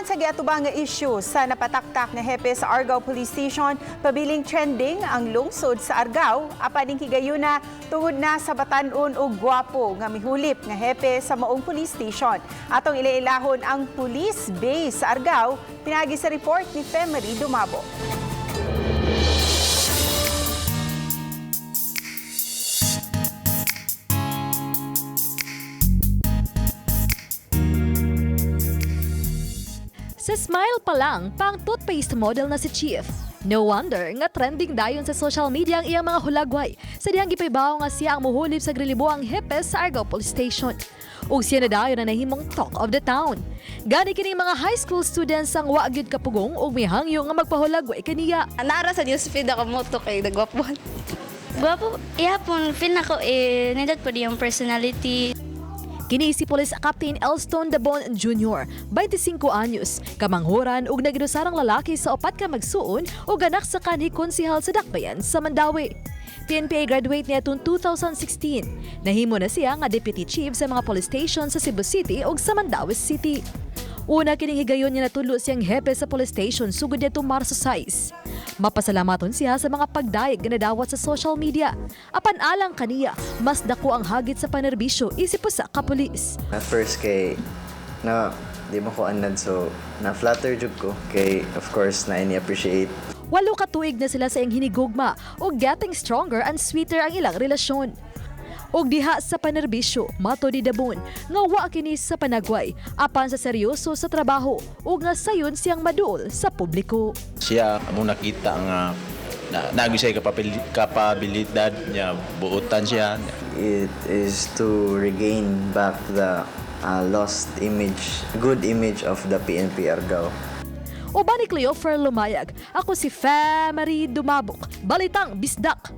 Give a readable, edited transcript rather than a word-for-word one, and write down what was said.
Human sa giatubang nga issue sa napataktak nga hepe sa Argao Police Station, pabiling trending ang lungsod sa Argao apan ning higayuna tungod na sa batan-on og gwapo nga mihulip nga hepe sa maong police station. Atong ilailahon ang police base sa Argao pinaagi sa report ni Femery Dumabo. Sa smile pa lang, pang toothpaste model na si Chief. No wonder nga trending dayon sa social media ang iyang mga hulagway. Sa dihang gipaybaw nga siya ang muhulip sa grilibuang hepe sa Argao Police Station. Ug siya na dayon na nahimong talk of the town. Gani kining mga high school students ang wa gyud kapugong ug mihangyo nga magpahulagway kaniya. Nara sa newsfeed ako mo to kay nagwapuan. Gwapo, ihapon, feel nako eh, nindot po yung personality. Kini si Police Captain Elston Dabon Jr., 25 anyos, kamanghuran ug naginusarang lalaki sa upat ka magsuon ug anak sa kanhi konsihal sa Dakbayan sa Mandaue. PNPA graduate niya atong 2016. Nahimo na siya nga deputy chief sa mga police station sa Cebu City ug sa Mandaue City. Una kining higayon niya natulo siyang hepe sa police station sugod nitong Marso 6. Mapasalamaton siya sa mga pagdayeg nga nadawat sa social media. Apan alang kaniya, mas dako ang hagit sa panerbisyo isip usa ka pulis. At first kay na di mo ko anad, so na flatter jud ko kay of course na ini appreciate. 8 ka tuig na sila sa iyang hinigugma ug getting stronger and sweeter ang ilang relasyon. Og diha sa panerbisyo, mato ni Dabon, nga wa kini sa panagway, apan sa seryoso sa trabaho ug nga sayon siyang maduol sa publiko. Siya among nakita nga na naagi siya kapabilidad niya, buotan siya. It is to regain back the lost image, good image of the PNP Argao. Uban ni Cleofer Lumayag, ako si Femery Dumabok, Balitang Bisdak.